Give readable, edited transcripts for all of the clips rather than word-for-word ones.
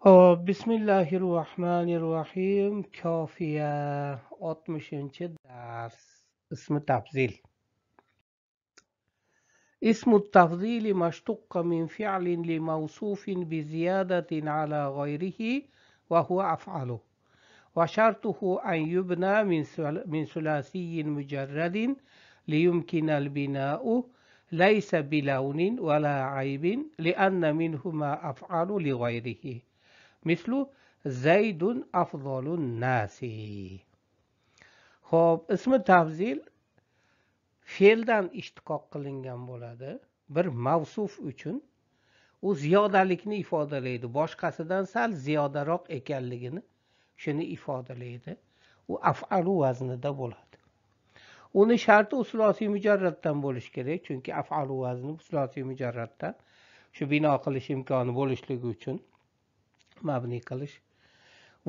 Xo'p, bismillahirrohmanirrohim. Kofiya 60-dars. Ismi tafzil. اسم التفضيل ما اشتق من فعل لموصوف بزيادة على غيره وهو أفعله، وشرطه أن يبنى من ثلاثي مجرد ليمكن البناء، ليس بلون ولا عيب، لأن منهما أفعل لغيره، مثل زيد أفضل الناس. Xo'p, ismi tafzil fe'ldan ishtiqoq qilingan bo'ladi. Bir mavsuf uchun u ziyodalikni ifodalaydi, boshqasidan sal ziyodaroq ekanligini shuni ifodalaydi. U af'alu vaznida bo'ladi. Uni sharti sulosiy mujarraddan bo'lishi kerak, chunki af'alu vazni sulosiy mujarraddan shu bino qilish imkoni bo'lishligi uchun mabni qilish.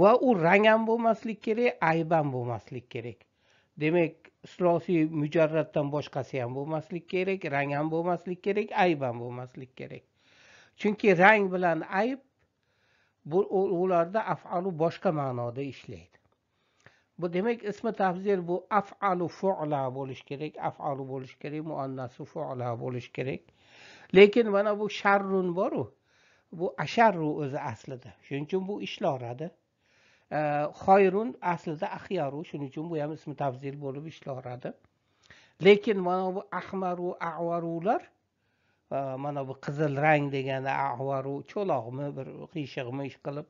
Va u rang ham bo'lmaslik kerak, ayb ham bo'lmaslik kerak. Demak, sulosiy mujarraddan boshqasi ham bo'lmaslik kerak, rang ham bo'lmaslik kerak, ayb ham bo'lmaslik kerak. Chunki rang bilan ayb bu ularda af'alu boshqa ma'noda ishlaydi. Bu demak, ismi tafzil bu af'alu fu'la bo'lish kerak, af'alu bo'lish kerak, muannasi fu'la bo'lish kerak. Lekin mana bu sharrun bor-u, bu asharru o'zi aslida. Shuning uchun bu ishlaveradi. Xoyrun aslida axyaru, shuning uchun bu ham ismi tafzil bo'lib ishlaveradi. Lekin mana bu ahmaru, a'varular, mana bu qizil rang degani a'varu, cho'loqmi, bir qiyshiqmi ish qilib,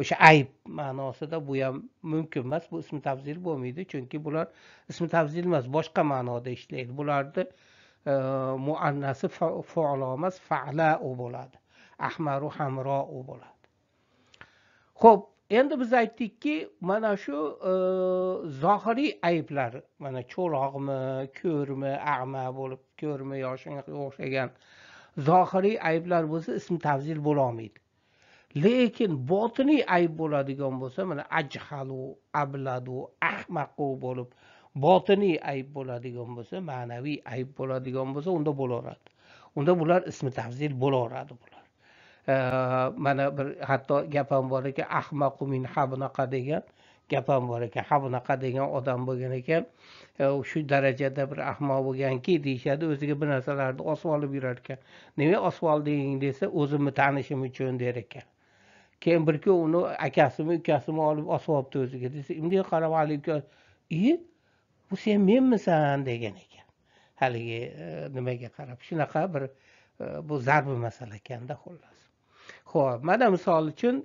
o'sha ayb ma'nosida bu ham mumkin emas, bu ismi tafzil bo'lmaydi, chunki bular ismi tafzil emas, boshqa ma'noda ishlaydi. Bularni muannasi fu'lo emas, fa'la'u bo'ladi. Ahmaru hamro'u bo'ladi. Xo'p, endi biz aytdikki, mana shu zohiriy ayblar, mana cho'loqmi, ko'rmi, a'ma bo'lib ko'rmi yo shunga o'xshagan zohiriy ayblar bo'lsa ism tafzil bo'la olmaydi. Lekin botiniy ayb bo'ladigan bo'lsa, mana ajhalu, abladu, ahmaqu bo'lib botiniy ayb bo'ladigan bo'lsa, ma'naviy ayb bo'ladigan bo'lsa, unda bo'laveradi. Unda bular ismi tafzil bo'laveradi bular. Mana bir hatto gap ham bor ekan, ahmaqu min habnaqa degan gap ham bor ekan. Habnaqa degan odam bo'lgan ekan, shu darajada bir ahmoq bo'lganki deyishadi, o'ziga bir narsalarni osib olib yurar ekan. Nima osib olding desa, o'zimni tanishim uchun der ekan. Keyin bir kun uni akasimi, ukasimi olib osib olibdi o'ziga desa, unday qarab haligi bu sen menmisan degan ekan. Haligi nimaga qarab shunaqa bir bu zarbi masala ekanda xullas. Xo'p, mana misol uchun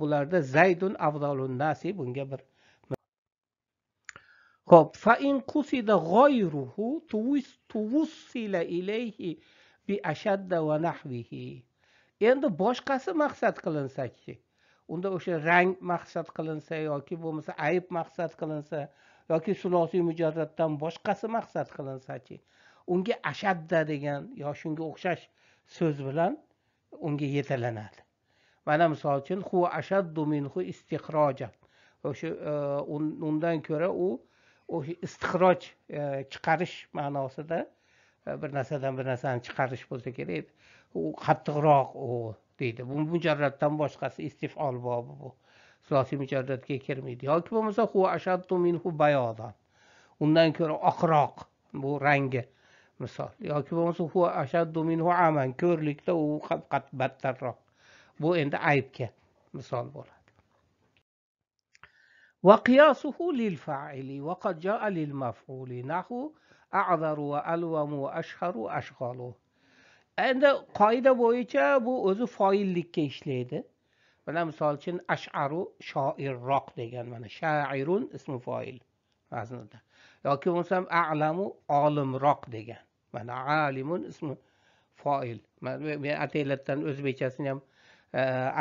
bularda Zaydun afzalun nasi bunga bir. Xo'p, fa in qusida g'ayruhu tuwsila ilayhi bi ashadda va nahvihi. Endi boshqasi maqsad qilinsa-chi, unda o'sha rang maqsad qilinsa yoki bo'lmasa ayb maqsad qilinsa yoki sulosiy mujarraddan boshqasi maqsad qilinsa-chi, unga ashadda degan yo shunga o'xshash so'z bilan unga yetalanadi. Mana misol uchun huwa ashaddu minhu istixrojan. O'sha undan ko'ra u o'sha istixroj chiqarish ma'nosida bir narsadan bir narsani chiqarish bo'lsa kerak. U qattiqroq u deydi. Bu mujarraddan boshqasi istifol bobi bu. Sulosiy mujarradga kirmaydi. Yoki bo'lmasa huwa ashaddu minhu bayodan. Undan ko'ra oqroq bu rangi misol. Yoki bo'lmasa huwa ashaddu minhu aman, ko'rlikda u battarroq. Bu endi aybga misol bo'ladi. Va qiyasuhu lil fa'ili va qad jaa lil maf'uli nahu a'zaru va alwamu va ashharu ashghalu. Endi qoida bo'yicha bu o'zi foillikka ishlaydi. Mana misol uchun ash'aru shoirroq degan, mana sha'irun ismi foil vaznida. Yoki bo'lmasam a'lamu olimroq degan. Mana alimun ismi foil. Men ataylatdan o'zbekchasini ham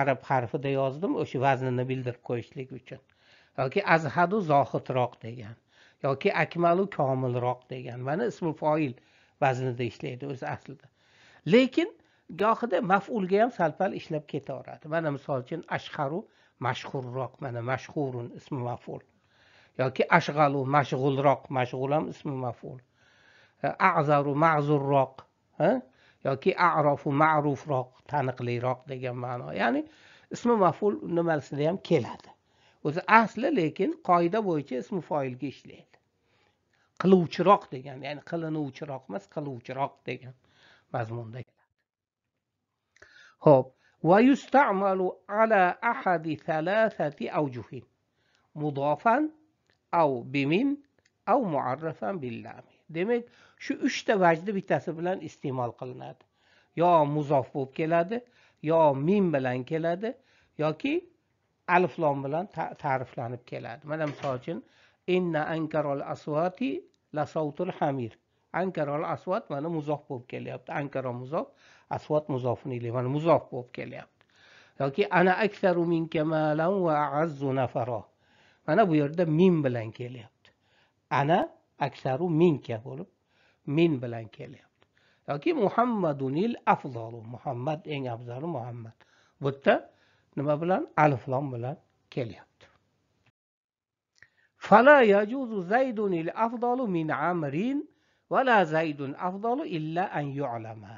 arab harfida yozdim, o'sha vaznini bildirib qo'yishlik uchun. Yoki azhadu zohidroq degan, yoki akmalu komilroq degan. Mana ismi foil vaznida ishlaydi o'zi aslida. Lekin gohida maf'ulga ham sal-pal ishlab ketaveradi. Mana misol uchun ashharu mashhurroq, mana mashhurun ismi maf'ul. Yoki ashg'alu mashg'ulroq, mashg'ul ham ismi maf'ul. A'zaru ma'zurroq, yoki a'rafu ma'rufroq, taniqliroq degan ma'no. Ya'ni Ismi maf'ul nimasida ham keladi. O'zi asli lekin qoida bo'yicha ismi foilga ishlaydi. Qiluvchiroq degan, ya'ni qilinuvchiroq emas, qiluvchiroq degan mazmunda keladi. Xo'p, va yusta'malu ala ahadi thalathati awjuhin. Mudofan aw bimin aw mu'arrafan billam. Demak, shu uchta vajni bittasi bilan iste'mol qilinadi. Yo muzof bo'lib keladi, yo mim bilan keladi, yoki alif lom bilan ta'riflanib keladi. Mana misol uchun inna ankarol aswati la sautul hamir. Ankarol aswat mana muzof bo'lib kelyapti. Ankara muzof, aswat muzofun ilayhi, mana muzof bo'lib kelyapti. Yoki ana aktharu minka malan va a'azzu nafara. Mana bu yerda mim bilan kelyapti. Ana aktharu minka bo'lib min bilan kelyapti. Yoki Muhammadunil afzalu, Muhammad eng afzali Muhammad. Bu yerda nima bilan? Alif lom bilan kelyapti. Fala yajuzu zaydunil afzalu min amrin va la zaydun afzalu illa an yu'lama.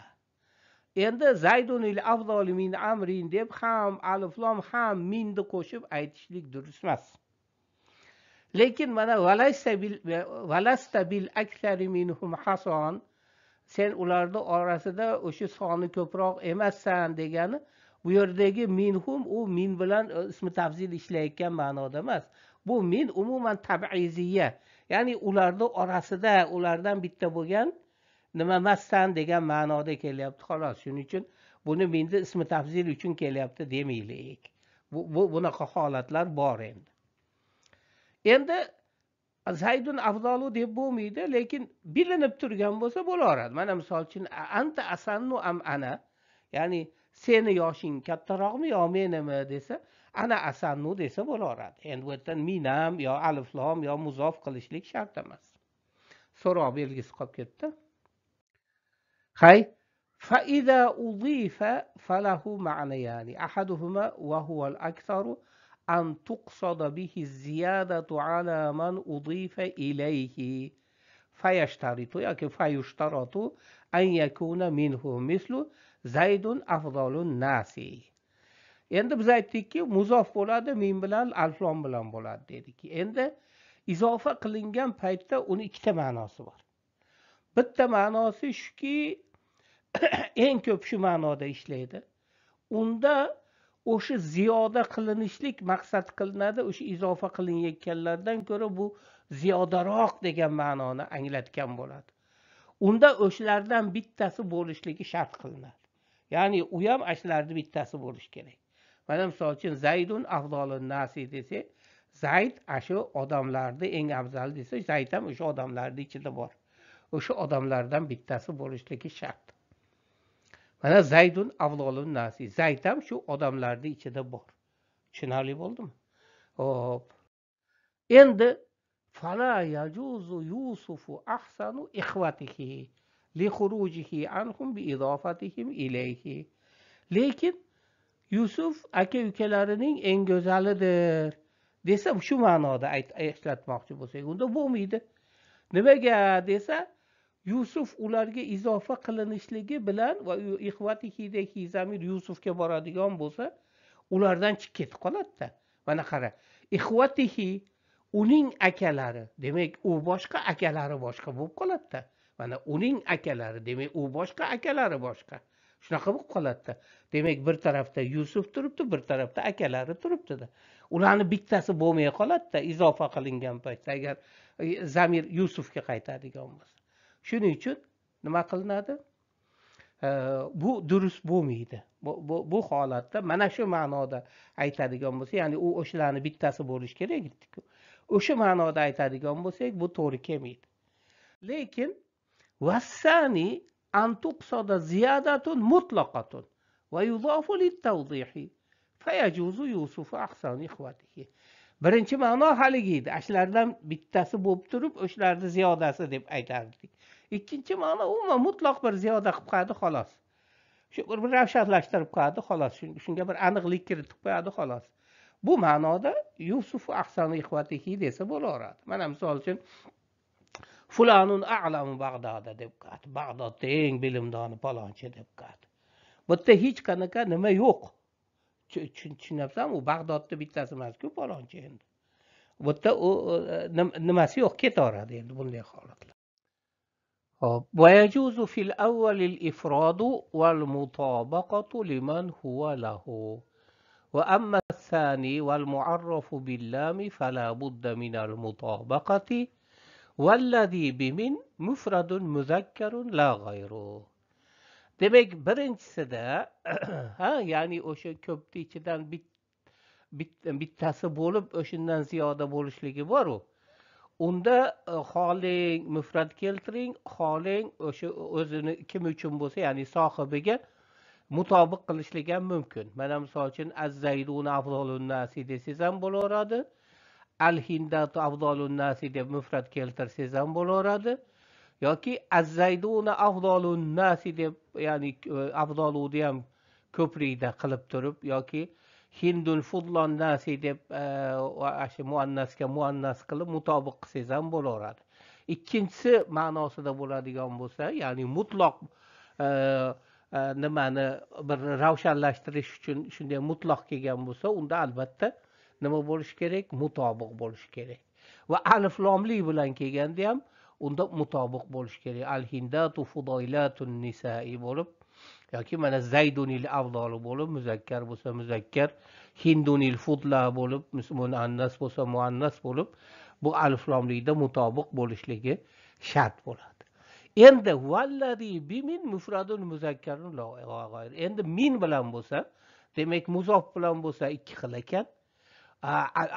Endi zaydunil afzalu min amrin deb ham alif lom ham minni qo'shib aytishlik durust emas. Lekin mana valasta bil akthari minhum hason, sen ularning orasida o'sha soni ko'proq emassan degani bu yerdagi minhum u min bilan ismi tafzil ishlayotgan ma'noda emas. Bu min umuman tab'iziyya, ya'ni ularning orasida ulardan bitta bo'lgan nima emassan degan ma'noda kelyapti xolos. Shuning uchun buni minni ismi tafzil uchun kelyapti demaylik. Bu bunaqa holatlar bor endi. Endi zaydun afzalu deb bo'lmaydi, lekin bilinib turgan bo'lsa bo'laveradi. Mana misol uchun anta asannu am ana, ya'ni seni yoshing kattaroqmi yo menimi desa, ana asannu desa bo'laveradi. Endi bu yerdan minam yo alif lom yo muzof qilishlik shart emas. So'roq belgisi qolib ketdi. Hay, fa iza udifa falahu ma'nayani, ahaduhuma va huwa al-aktharu an tuqsada bihi ziyadatu ala man udifa ilayhi fayashtaritu yoki fayushtaratu an yakuna minhu mislu zaydun afzalun nasi. Endi biz aytdikki, muzof bo'ladi, min bilan alif lom bilan bo'ladi dedik. Endi izofa qilingan paytda uni ikkita ma'nosi bor. Bitta ma'nosi shuki, eng ko'p shu ma'noda ishlaydi. Unda o'sha ziyoda qilinishlik maqsad qilinadi, o'sha izofa qilinayotganlardan ko'ra bu ziyodaroq degan ma'noni anglatgan bo'ladi. Unda o'shalardan bittasi bo'lishligi shart qilinadi. Ya'ni u ham ashlarning bittasi bo'lishi kerak. Mana misol uchun Zaydun afzalun nasi desa, Zayd ashu odamlarning eng afzali desa, Zayd ham o'sha odamlarning ichida bor. O'sha odamlardan bittasi bo'lishligi shart. Mana Zaydun afzalun nasi, Zayd ham shu odamlarning ichida bor. Tushunarli bo'ldimi? Xo'p. Endi fala yajuzu Yusufu ahsanu ikhwatihi li khurujihi anhum bi idofatihim ilayhi. Lekin Yusuf aka-ukalarining eng go'zalidir desa, shu ma'noda ishlatmoqchi bo'lsak, unda bo'lmaydi. Nimaga desa, Yusuf ularga izofa qilinishligi bilan va ixvatihidagi zamir Yusufga boradigan bo'lsa, ulardan chiqib ketib qoladi-da. Mana qara, ixvatihi uning akalari, demak u boshqa, akalari boshqa bo'lib qoladi-da. Mana uning akalari, demak u boshqa, akalari boshqa. Shunaqa bo'lib qoladi-da. Demak bir tarafda Yusuf turibdi, bir tarafda akalari turibdi-da. Ularning bittasi bo'lmay qoladi-da izofa qilingan paytda, agar zamir Yusufga qaytadigan bo'lsa. Shuning uchun nima qilinadi? Bu durust bo'lmaydi. Bu holatda mana shu ma'noda aytadigan bo'lsa, ya'ni u o'shalarning bittasi bo'lish kerak edi-ku. O'sha ma'noda aytadigan bo'lsak, bu to'g'ri kelmaydi. Lekin vassani an tuqsada ziyadatun mutlaqatun va yuzofu lit-tawdihi fayajuzu Yusufu ahsanu ikhwatihi. Birinchi ma'no haligi edi. Ashlardan bittasi bo'lib turib, o'shalarning ziyodasi deb aytardik. Ikkinchi ma'no umuman mutlaq bir ziyoda qilib qo'yadi xolos. Shu bir ravshanlashtirib qo'yadi xolos. Shunga bir aniqlik kiritib qo'yadi xolos. Bu ma'noda Yusufu ahsanu ikhwatihi desa bo'laveradi. Mana misol uchun fulanun a'lamu Bag'dodda deb qo'yadi. Bag'dodda eng bilimdoni palonchi deb qo'yadi. Bu yerda hech qanaqa nima yo'q. Tushunyapsanmi? U Bag'dodda bittasi emas-ku palonchi endi. Bu yerda u nimasi yo'q, ketaveradi endi bunday holatlar. Hop, va yajuzu fil awwal al ifradu wal mutabaqatu liman huwa lahu. Va amma ath-thani wal mu'arrafu bil lam fala budda min al mutabaqati wallazi bimin mufradun muzakkarun la ghayru. Demak, birinchisida ha, ya'ni o'sha ko'pni ichidan bittasi bo'lib, o'shandan ziyoda bo'lishligi bor u. Unda xoling mufrad keltiring, xoling o'sha o'zini kim uchun bo'lsa, ya'ni sohibiga mutobiq qilishlik ham mumkin. Mana misol uchun az-zayduna afzalun nasi desangiz ham bo'laveradi. Al-hindatu afzalun nasi deb mufrad keltirsangiz ham bo'laveradi. Yoki az-zayduna afzalun nasi deb, ya'ni afzaluni ham ko'prikda qilib turib, yoki hindul fudlon nasi deb shu muannasga muannas qilib mutobiq qilsangiz ham bo'laveradi. Ikkinchisi ma'nosida bo'ladigan bo'lsa, ya'ni mutloq nimani bir ravshanlashtirish uchun shunday mutloq kelgan bo'lsa, unda albatta nima bo'lishi kerak? Mutobiq bo'lishi kerak. Va alif lomli bilan kelganda ham unda mutobiq bo'lishi kerak. Al hindatu fudaylatun nisai bo'lib, yoki mana zaydunil afdoli bo'lib, muzakkar bo'lsa muzakkar, hindunil fudla bo'lib, muannas bo'lsa muannas bo'lib, bu alif lomlikda mutobiq bo'lishligi shart bo'ladi. Endi vallazi bimin mufradun muzakkarun la g'ayr. Endi min bilan bo'lsa, demak muzof bilan bo'lsa ikki xil ekan.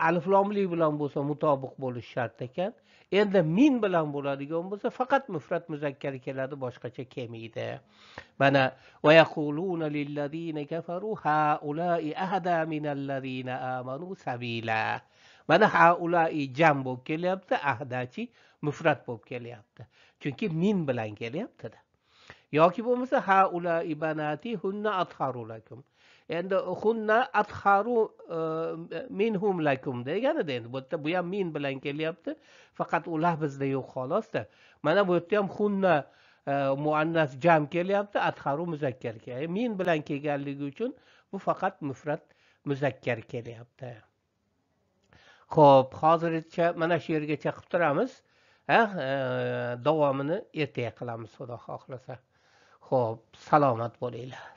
Alif lomli bilan bo'lsa mutobiq bo'lish shart ekan. Endi min bilan bo'ladigan bo'lsa faqat mufrad muzakkar keladi, boshqacha kelmaydi. Mana va yaquluna lillazina kafaru haulai ahda minallazina amanu sabila. Mana haulai jam bo'lib kelyapti, ahdachi mufrad bo'lib kelyapti. Chunki min bilan kelyapti-da. Yoki bo'lmasa haulai banati hunna atharu lakum. Endi hunna atharu minhum lakum deganida endi bu yerda bu ham min bilan kelyapti, faqat u lafzda yo'q xolosda. Mana bu yerda ham hunna muannas jam kelyapti, atharu muzakkar kelyapti. Min bilan kelganligi uchun bu faqat mufrad muzakkar kelyapti. Xo'p, hozircha mana shu yergacha qilib turamiz. Davomini ertaga qilamiz, Xudo xohlasa. Xo'p, salomat bo'linglar.